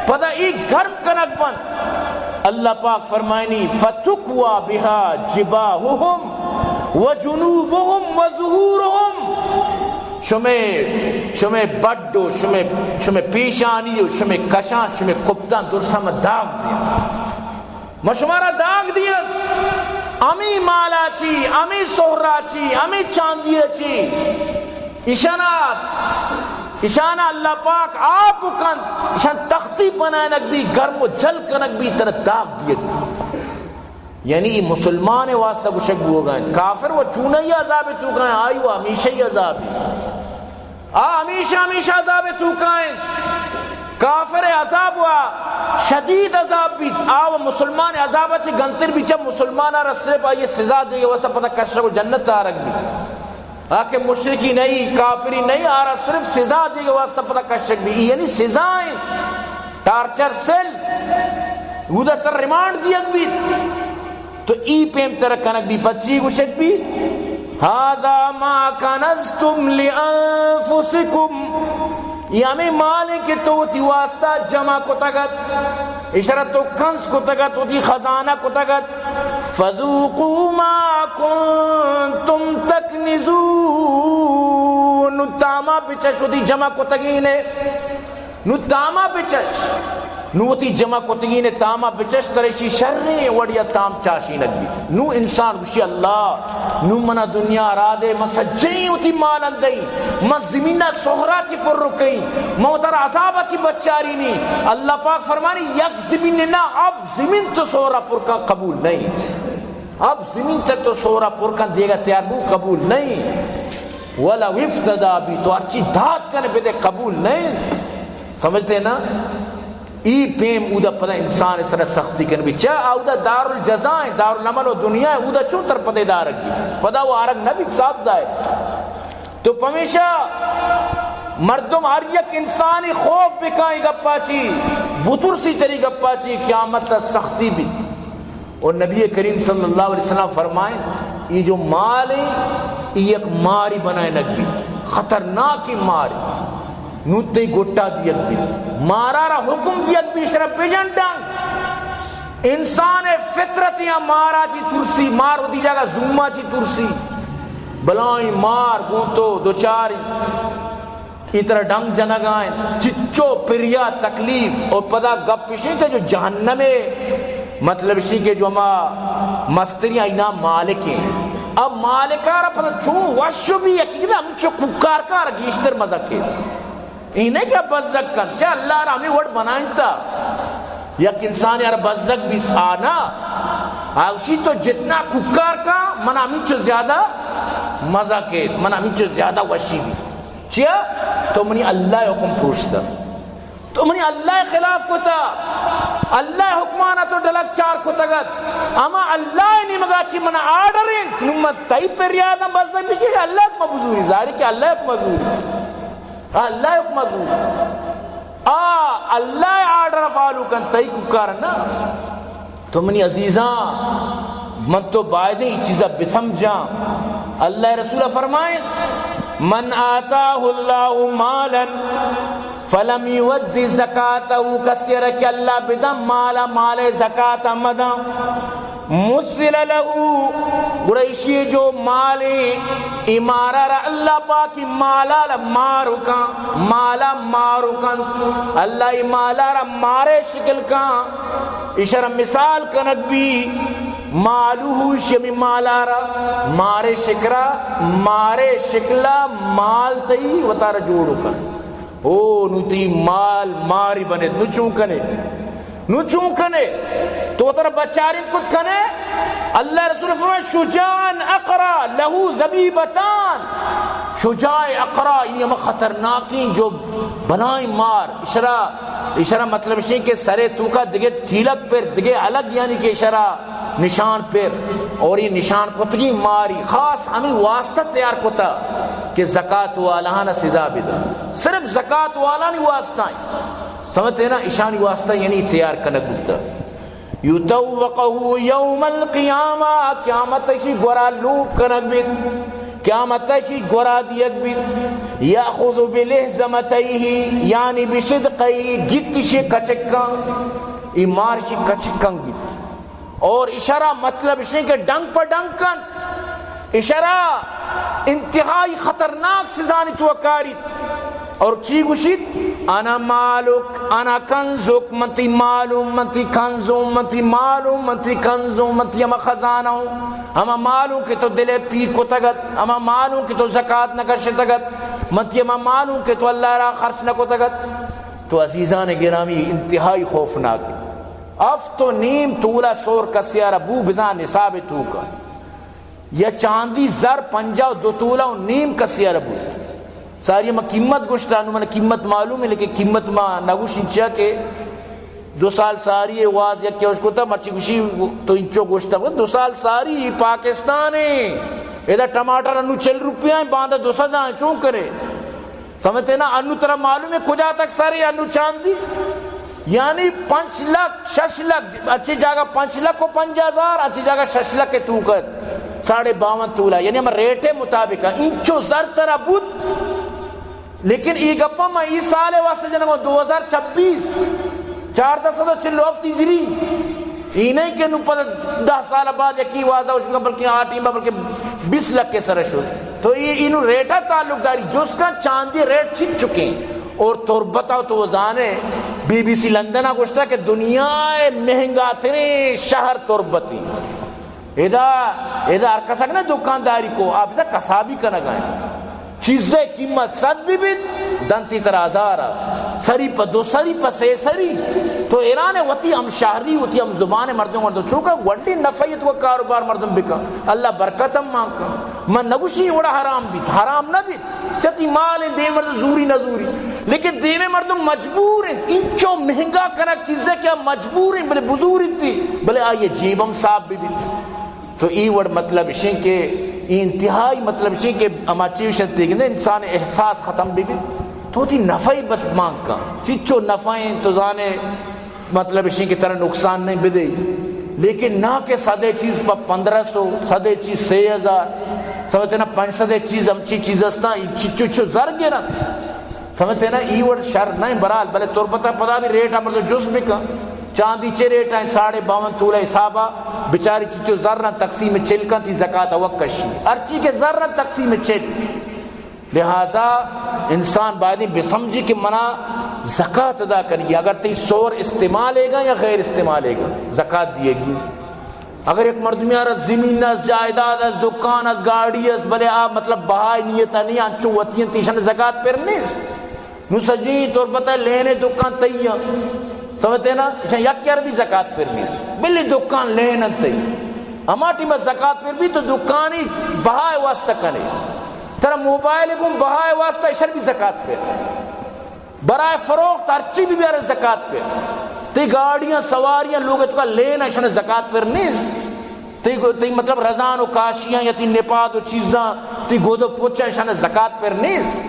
پدا ای گرم کنگ بند۔ اللہ پاک فرمائنی، فتکوا بها جباههم وجنوبهم وظهورهم۔ شمے، شمے بڈ و شمے، شمے پیشانی و شمے کشان، شمے کپتان درسا ما داغ دیاں۔ ما شمارا داغ دیاں۔ امی مالا چی، امی سہرا چی، امی چاندی چی۔ ایشانا، ایشانا اللہ پاک آپ کنت، ایشان تختی بنائنگ بی، گرم و جل کنگ بی، ترا داغ دیگ بی۔ یعنی اے مسلمان واسطہ گوشگ بوگا انت۔ کافر و چونئی عذاب توکا انت، آئی و ہمیشہ عذاب۔ آ ہمیشہ، ہمیشہ عذاب توکا انت۔ کافر عذاب و شدید عذاب بیت، آ و مسلمان عذاب چہ گنتر بیت، چہ مسلمان را صرف آئی سزا دیگ واسطہ پدا کشگ و جنت آرگ بیت۔ آ کہ مشرکی نہیں، کافری نہیں، آرا صرف سزا دیگ واسطہ پدا کشگ بی، یعنی سزا انت، ٹارچر سیل۔ اودا ترا ریمانڈ دیگ بیت، تو ای پیم ترا کنگ بیت، پچی گوشگ بیت، هذا ما کنزتم لانفسکم، یہ ہمیں مال ہیں کہ تو وتی واسطہ جمع کتگ ات، اشرا تو کنز کتگ ات، وتی خزانہ کتگ ات، فذوقوا ما کنتم تکنزون، تاما بچش وتی جمع کتگینے۔ نوں تاما بچش، نوں وتی جمع کتگین تاما بچش، ترا اشی شریں وڑیا تام چاشینگ بیت۔ نوں انسان گوشی، اللہ، نوں منا دنیا را دے، من سجہیں وتی مال اندئی، من زمین سہرا چی پر رکئی، من وترا عذاب چی بچارینی۔ اللہ پاک فرمانی، یک زمین نہ، اب زمین تو سہرا پر کا قبول نہیں۔ اب زمین چہ تو سورا پر کن، دیگا تیار بو، قبول نہیں۔ ولو افتدی بی، تو ہرچی دات کن بدے، قبول نہیں۔ سمجھتے نا؟ ای پیم اودا پدا انسان سر سختی کن بی۔ چا اودا دار الجزا ہے، دار العمل و دنیا ہے، اودا چون تر پدے دارگ بی؟ پدا وہ آرگ نہ بی، صاف ظاہر۔ تو پمیشا مردم ہر یک انسانی خوف بکائی گپا چی، بترسی چری گپا چی، قیامت سختی بی۔ اور نبی کریم صلی اللہ علیہ وسلم فرمائیں، یہ جو مال ہے، یہ یک ماری بنائے نگ بی، خطرناکی ماری۔ نوں تئی گٹا دیگ بیت، مارا را حکم دیگ بیت، شرا بجن ڈنگ۔ انسان فطرت یا مارا چی ترسی، مار وتی جگہ زوما چی ترسی۔ بلائیں مار گوں تو دوچاری، ای ترا ڈنگ جنگائیں، چچو پریا تکلیف۔ اور پدا گپ اشی کہ جو جہنمے، مطلب اشی کہ جو ہما مستری آئینا مالک ہیں۔ اب مالکا را پدا چون وش بی، یکی ہم چو کوکار کار گیشتر مزہ کے۔ اینہ کہ بزگ کن، چہ اللہ را ہمیں وڑ بنائنتا۔ یک انسان یار بزگ بیت، آ نا، آ گوشی تو جتنا کوکار کا، من ہمینچو زیادہ مزہ کے، من ہمینچو زیادہ وشی بی۔ چیا؟ تو منی اللہ حکم پروشتا۔ تو منی اللہ خلاف کتا۔ اللہ حکمانا تو ڈلک چار کتگت۔ اما اللہ نیمگا چی من آرڈر انت، نو من تئی پریاداں بزگ بی، اللہ حکم بزوری، ظاہر کہ اللہ حکم بزوری۔ آ اللہ حکم زور۔ آ اللہ آرڈر فالو کن، تئی کوکار نا۔ تو منی عزیزاں، من تو بایدیں ای چیزا بسمجھاں۔ اللہ رسول فرمائیں، من آتاه الله مالا فلم يؤد زكاته، کسی را کہ اللہ بدن مالا، مال زکات مدن، مثل له، گڑا ایشی جو مالے، ای مارا را اللہ پاکی مالا را مارو کن، مالا مارو کن، اللہ ای مالا را مارے شکل کن، ایشرا مثال کنگ بی، مالو شمی مالا را مارے شکرا، مارے شکلا مال تئی وتارا جوڑو کن۔ او نو تئی مال ماری بنے، نو چون کنے؟ نو چون کنے؟ تو ترا بچارین کت کنے؟ اللہ رسول فرمائے، شجاعا اقرع له زبیبتان۔ شجاع اقرع، یہ ہم خطرناکیں جو بلائیں مار، اشرا، اشرا مطلب شے کہ سرے توکا دگے ٹھیلک پر، دگے الگ، یعنی کہ اشرا نشان پر، اور یہ نشان کتگی ماری خاص ہمیں واسطہ تیار کتا کہ زکات والانا سزا بدا، صرف زکات والانی واسطہ ہیں۔ سمجھتے نا؟ اشانی واسطہ یعنی تیار کنگ بوتا۔ یطوقه یوم القیامہ، قیامت اشی گورا لوگ کنگ بیت، قیامت اشی گورا دیگ بیت۔ یأخذ بلحظمتیه، یعنی بشدقیه، گیت اشی کچکاں، ای مار اشی کچکاں گیت۔ اور اشرا مطلب اشیں کہ ڈنگ پہ ڈنگ کنت، اشرا انتہائی خطرناک سزانی تو کاریت۔ اور چی گوشیت؟ انا مالک، انا کنزک، من تی مالوں، من تی کنزوں، من تی مالوں، من تی کنزوں، من تی ہما خزانہ ہوں، ہما مالوں کہ تو دلے پیر کتگت، ہما مالوں کہ تو زکات نہ کشتگت، من تی ہما مالوں کہ تو اللہ را خرچ نہ کتگت۔ تو عزیزان گرامی، انتہائی خوفناک۔ ہفت و نیم تولا سور کسیارا بو بزاں نصاب توکا۔ یا چاندی زر پنجاہ و دو تولا و نیم کسیارا بوت۔ ساری ما قیمت گوشتا، نو من قیمت معلوم ہے، لیکن قیمت ما نگوشی چیا کہ دو سال ساری واز یک کیا اس کو تا مرچی گوشی تو انچو گوشتا، دو سال ساری پاکستان ہے۔ ادا ٹماٹر انو چل روپیہ ہیں، باندا دو سد ہیں، چون کرے؟ سمجھتے نا؟ انو ترا معلوم ہے کجا تک ساری انو چاندی؟ یعنی پنچ لکھ، شش لکھ، اچھی جاگہ پنچ لکھ و پنجاہ ہزار، اچھی جاگہ شش لکھ کے توکا، ساڑھے باون تولہ، یعنی ہم ریٹ مطابق انچو زر ترا بوت۔ لیکن ای گپا ما ای سال واسطے جنگو، دو ہزار چھبیس، چاردہ سد و چل و ہفت ہجری۔ ای نہیں کہ نو پد دہ سال بعد یکی وازا اش بکن، بلکہ آ ٹیم بلکہ بیس لکھ کے سر شد۔ تو ای اینو ریٹا تعلق داری، جس کا چاندی ریٹ چھپ چکے۔ اور تربتا تو زانے، بی بی سی لندن گوشتا کہ دنیا مہنگا ترین شہر تربتی۔ ادا، ادا ہر کسک نہ دکانداری کو، آپ ادا کسابی کنگا ہیں۔ چیزے قیمت صد بھی بیت، دنتی ترا ہزار آ۔ سری پہ دو سری پہ سے سری۔ تو ایران وتی ہم شہری، وتی ہم زبان مردم، مردم چوکا گونڈی نفعیت و کاروبار مردم بکا۔ اللہ برکت ہم مان کا۔ من نگوشی وڑا حرام بیت، حرام نہ بیت۔ چتی مال ہیں، دیم مردم زوری نہ زوری۔ لیکن دیم مردم مجبور ہیں، انچو مہنگا کنک چیزے کہ مجبور ہیں، بلے بزوری تھی، بلے آئیے جیب ہم صاف بھی بیت۔ تو ای وڑ مطلب اشیں کہ ای انتہائی مطلب اشیں کہ اما چیز شنتے کہ انسان احساس ختم بھی بھی۔ تو تی نفعی بس مانگ کا۔ چیچو نفعیں تو زانے مطلب اشیں کہ ترا نقصان نہیں بدے۔ لیکن نہ کہ صدے چیز پہ پندرہ سو، صدے چیز سے ہزار، سمجھتے نا، پنچ صدے چیز ہم چی چیز ہستا، ای چیچو چو زر گرن۔ سمجھتے نا، ای وڑ شر نہیں برحال، بلے تربتا پدا بھی ریٹ ہم تو جس بکن۔ چاندی چے ریٹ ہیں؟ ساڑھے باون تولہ حسابا، بچاری چچو زر نہ تقسیم چل کن تی زکات وقت کشی۔ ہرچی کہ زر نہ تقسیم چل۔ لہذا انسان باید بسمجھی کہ منا زکات ادا کرنی۔ اگر تی سور استعمال ہے گا یا غیر استعمال ہے گا، زکات دیے گی۔ اگر یک مردمی آرا زمین اس، جائیداد اس، دکان اس، گاڑی اس، بلے آ مطلب بہائے نیت نہیں، انچو وتی انت، ایشان زکات پر نیست۔ نو سجی تربت لین دکان تئی آ۔ سمجھتے نا؟ ایشان یک یار بھی زکات پر نیست۔ بلے دکان لین انت تئی۔ ہما ٹیم زکات پر بھی تو دکانی بہائے واسطہ کنے۔ ترا موبائل گوں بہائے واسطہ ایشان بھی زکات پر۔ برائے فروخت ہرچی بھی بیارے زکات پر۔ تی گاڑیاں، سواریاں، لوگ تو کا لینا، ایشان زکات پر نیست۔ تی گو-، تی مطلب رزان و کاشیاں یا تی نپاد و چیزاں، تی گود و پچاں، ایشان زکات پر نیست۔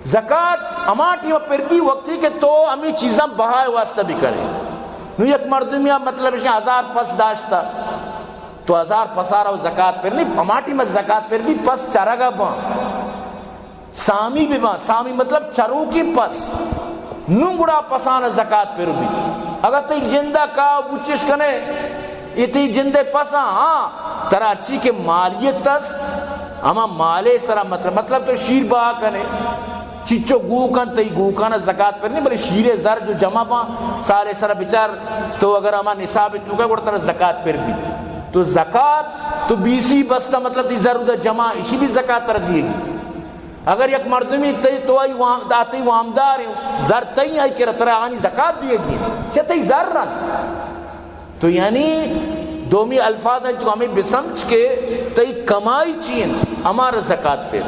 زکات ہما ٹیم پر بھی وقتی کہ تو ہمیں چیزاں بہائے واسطہ بھی کرے۔ نو یک مردمی مطلب ایشان ہزار پس داشتا، تو ہزار پسارا و زکات پر نہیں، ہما ٹیم زکات پر بھی پس چرگا باں۔ سامی بباں، سامی مطلب چروکی پس۔ نوں گڑا پسان زکات پر بیت۔ اگر تئی جندا کا بچش کنے، اے تئی جندے پساں، ہاں، ترا چی کہ مالیت است، ہما مالے سرا مطلب، مطلب تو شیر بہا کنے، چچو گوکن، تئی گوکان زکات پر نہیں، بلے شیرے زر جو جمع باں، سالے سرا بچار، تو اگر ہما نصاب تو کا گڑا ترا زکات پر بیت۔ تو زکات تو بیسی بستا، مطلب تئی زر دا جمع، اشی بھی زکات ترا دیے گی۔ اگر یک مردمی تئی، تو آئی وام، دا تئی وامدار ہیں، زر تئی آئی کرا، ترا آنی زکات دیے گی، چہ تئی زر رند۔ تو یعنی دومی الفاظ ہیں تو ہمیں بسمجھ کہ تئی کمائی چی ہیں، ہمارا زکات پر۔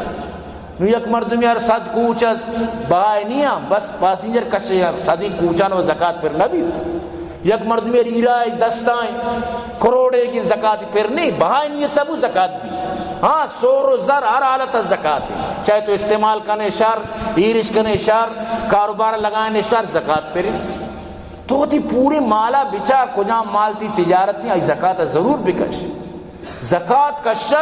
نو یک مردمی یار صد کوچ است، بہائے نیا، بس پاسنجر کشے یار، صدی کوچان و زکات پر نہ بیت۔ یک مردمے ریرا یک دستائیں کروڑے کی زکات پر نہیں، بہائے نیت تبو زکات بھی۔ ہاں، سور و زر ہر حالت زکات ہے، چاہے تو استعمال کنے شر، ایرش کنے شر، کاروبار لگائنے شر، زکات پر۔ تو تی پوری مالا بچار، کجام مال تی تجارت نہیں، آئی زکات ضرور بکش۔ زکات کشت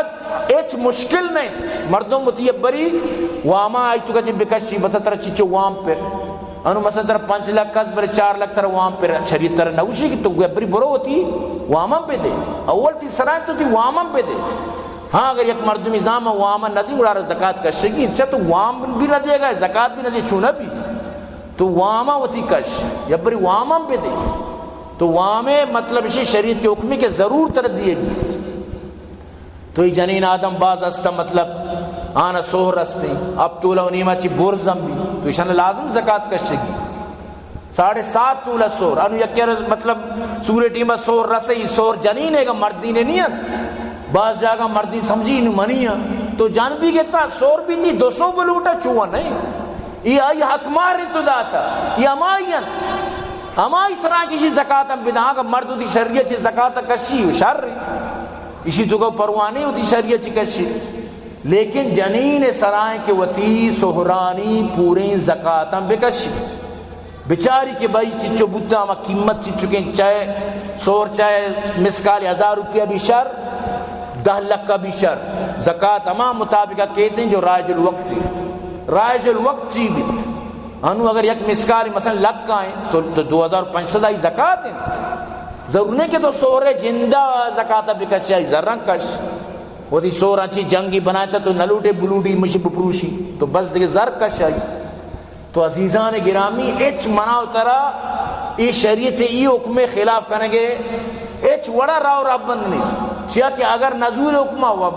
ہچ مشکل نہیں۔ مردم وتی بری واما آئی تو کچھ بکشی، بتا ترا چیچو وام پر۔ انو مثلا ترا پنچ لکھ کس بری چار لکھ ترا وام پر، شریعت ترا نوشی کہ تو گویا بری برو وتی وامم بدے۔ اول تی سرا تو تی وامم بدے۔ ہاں، اگر یک مردمی زام وامن ندی گڑا را زکات کشگی، چہ تو وام بھی نہ دے گا، زکات بھی نہ دے، چونہ بھی۔ تو واما وتی کش، یا بری وامم بدے۔ تو وامے مطلب شی شریعت کے حکمی کہ ضرور تر دیے گی۔ تو ای جنین آدم باز استا، مطلب آنا سہر استے، اب تولا و نیما چی برزم بھی، تو ایشان لازم زکات کشگی۔ ساڑھے سات تولا سہر، انو یکی ار مطلب سورے ٹیما سہر رسے، سہر جنین ہے گا، مردین نہیں انت۔ باز جاگہ مردین سمجھی انو منی ہیں۔ تو جن بھی گتا سہر بھی تی دو سو بلوٹا چوہ نہیں۔ ای آئی حق مار تو داتا، ای ہمائی انت۔ ہمائی سرا چی زکات ہم بداں، اگر مرد دی شریعت چی زکات کشی و شر۔ اشی تو کو پرواہ نہیں وتی شریعت چی کشی، لیکن جنین سرائیں کہ وتی سہرانی پوریں زکاتاں بکشی۔ بچاری کہ بھئی چچو بوتا، ہما قیمت چچو کہ چاہے سور، چاہے مثقال ہزار روپیہ بھی شر، دہ لکھ بھی شر، زکات ہما مطابق کیتے ہیں جو رائج الوقت ہے۔ رائج الوقت چی بیت؟ انو اگر یک مثقال مثلاً لکھ کا ہیں تو، تو دو ہزار پنچ سد آئی زکات ہیں۔ ضرور نہیں کہ تو سورے جندہ زکات بکش، آئی زراں کش۔ وتی سوراں چی جنگی بنائے تو نلوٹے بلوٹی مش بپروشی، تو بس دیگه زر کش آئی۔ تو عزیزان گرامی، ہچ منا و ترا اے شریعت ءِ اے حکم ءِ خلاف کنگ ءِ ہچ وڑا راہ و رہبند نیست۔ چیا کہ اگر نزور حکم و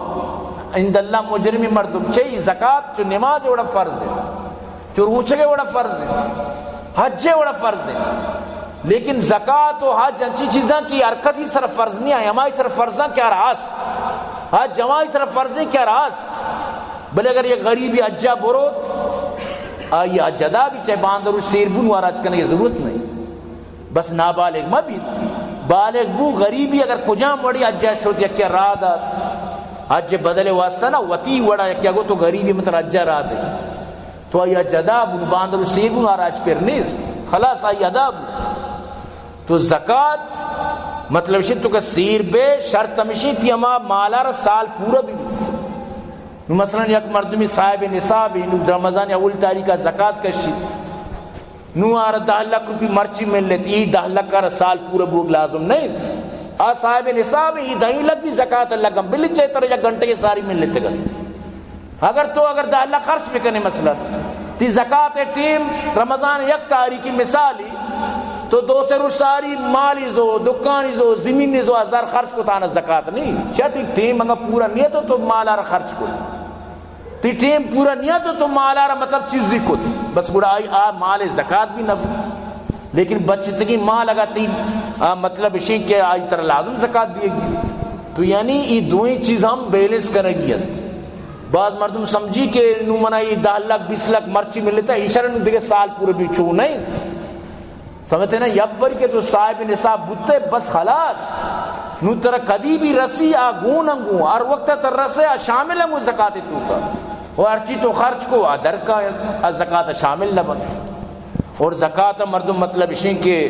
عند اللہ مجرم مردم چی زکات چو نماز وڑا فرض ہے، چو روچگ وڑا فرض ہے، حج وڑا فرض ہے، لیکن زکات و حج انچی چیزاں کہ ہر کسی سر فرض نہیں آئے، ہمائی سر فرضاں کہ ہر ہست، حج ہمائی سر فرض ہے کہ ہر ہست۔ بلے اگر یک غریبی حجا بروت، آئی حج ادا بھی، چاہے باندر و سیر بون وارا حج کنگ ضرورت نہیں، بس نابالغ مہ بیت۔ بالغ بو، غریبی اگر کجام وڑی حجا شد، یکیا راہ دات، حج بدل واسطہ نہ، وتی وڑا یکیا گو تو غریبی مطلب حجا راہ دے، تو آئی حج ادا بو، باندر و سیر بون وارا حج پر نیست، خلاص آئی ادا بو۔ تو زکات مطلب شد تو کہ سیر بے، شرط ہمشی تی ہما مالار سال پورا بھی بیت۔ نو مثلاً یک مردمی صاحب نصاب، نو رمضان اول تاریخ زکات کشیت، نو آر دہ لکھ روپی مرچی ملت، ای دہ لکھ آر سال پورا بوگ لازم نہیں۔ آ صاحب نصاب، ای دہ لکھ بھی زکات لگم، بلے چہ تر یک گھنٹے ساری ملت گا۔ اگر تو اگر دہ لکھ خرچ بکنے مثلاً، تی زکات ٹیم رمضان یک تاریخی مثالی، تو دو سے روز ساری مالی زو، دکانی زو، زمینی زو، ہزار خرچ کو تانا زکات نہیں۔ چہ تی ٹیم اگر پورا نیت ہو تو مال آر خرچ کو۔ تی ٹیم پورا نیت ہو تو مال آر مطلب چیزی کو۔ بس گڑا آئی آ مال زکات بھی نہ بو۔ لیکن بچتگی مال اگر تی، آ، مطلب اشیں کہ آئی تر لازم زکات دیے گی۔ تو یعنی ای دوئیں چیز ہم بیلنس کرگی ہے۔ بعض مردم سمجھی کہ نو منا ای دہ لکھ بیس لکھ مرچی ملتا، ایشر نو دیگه سال پورا بھی چو نہیں۔ سمجھتے نا؟ یک بری کہ تو صاحب نصاب بوتے، بس خلاص۔ نو ترا کدی بھی رسی آ گون انگو، ہر وقت تر رسے آ شامل انگو زکات تو کا۔ و ہرچی تو خرچ کو آ در کا، آ زکات شامل نہ بن۔ اور زکات مردم مطلب اشیں کہ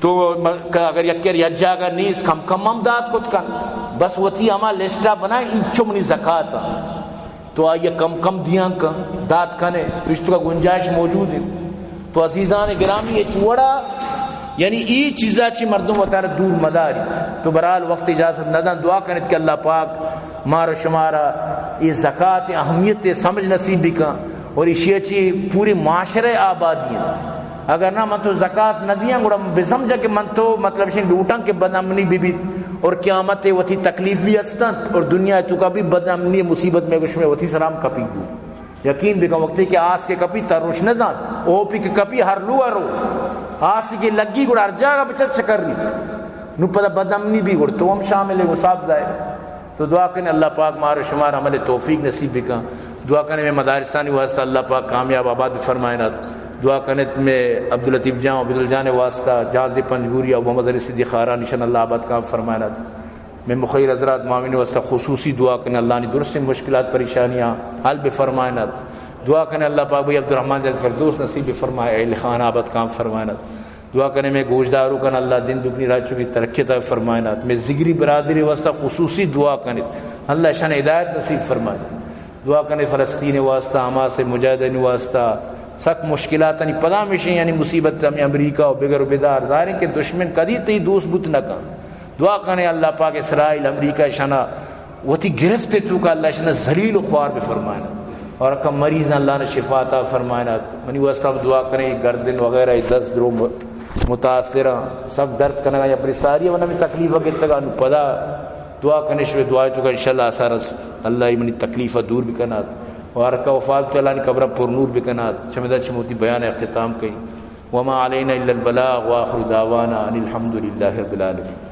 تو م-، کہ اگر یک کر یک جاگہ نیست، کم کم ہم دات کت کن۔ بس وتی ہما لسٹا بنا، انچو منی زکات۔ تو آئی کم کم دیاں کن، دات کنے، تو اشتگا گنجائش موجود ہے۔ تو عزیزان گرامی، اچ وڑا، یعنی ای چیزا چی مردم وتارا دور مداری۔ تو برحال وقت اجازت ندن، دعا کنت کہ اللہ پاک مارا شمارا ای زکات اہمیت سمجھ نصیب بکن۔ اور ایشی چی پوری معاشرہ آبادی ہیں۔ اگر نہ من تو زکات نہ دیاں، گڑا بسمجھا کہ من تو مطلب شن لوٹاں کہ بدامنی بھی بیت اور قیامت وتی تکلیف بھی ہستن اور دنیا تو کا بھی بدامنی مصیبت میں گوش میں وتی سلام کپی گو۔ یقین بکن وقتی کہ آس کے کپی تروش نہ زان، او پی کے کپی ہر لو ہرو۔ آس کے لگی گڑا ہر جاگہ بچت چکر رہی۔ نو پدا بدامنی بھی گڑ تو ہم شامل ہے، وہ صاف ظاہر ہے۔ تو دعا کنے اللہ پاک مارا شمارا عمل توفیق نصیب بکن۔ دعا کنے میں مدارسانی واسطہ اللہ پاک کامیاب آباد فرمائنات۔ دعا کنے میں عبداللطیف جان، عبدالجان واسطہ، جہاز پنجگوری، ابو محمد علی صدیق خاران، نشان اللہ آباد کام فرمائنات۔ میں مخیر حضرات معاون واسطہ خصوصی دعا کنے، اللہ نی درست مشکلات پریشانیاں حل بفرمائنات۔ دعا کنے اللہ پاک بھائی عبدالرحمن جان فردوس نصیب بفرمائے، اہل خانہ آباد کام فرمائنات۔ دعا کنے میں گوشدارو کن اللہ دین دگنی راہ چکی ترقی عطا فرمائنات۔ میں ذگری برادری واسطہ خصوصی دعا کنت، اللہ شان ہدایت نصیب فرمائے۔ دعا کنے فلسطین واسطہ، حماس مجاہدین واسطہ، سک مشکلات نی پدا میشیں، یعنی مصیبت ہمیں امریکہ و بگر و بدار۔ ظاہر ہے کہ دشمن کدی تی دوست بوت نہ کن۔ دعا کنے اللہ پاک اسرائیل، امریکہ شنا وتی گرفت توکا اللہ شنا ذلیل و خوار بفرمائنات۔ اور کم مریض اللہ نے شفا عطا فرمائنات۔ منی واسطہ دعا کریں، گردن وغیرہ دست درو م-، متاثر ہیں، سب درد کنگا یا پری ساری ونہ میں تکلیف گرتگا نو پدا دعا کنش و دعا توکا انشاءاللہ اثر اس اللہ منی تکلیف دور بکنات۔ اور کا وفات تو اللہ نے قبر پر نور بکنات۔ چمدا چموتی بیان اختتام کئی۔ وما علینا الا البلاغ وآخر دعوانا ان الحمد للہ رب العالمین۔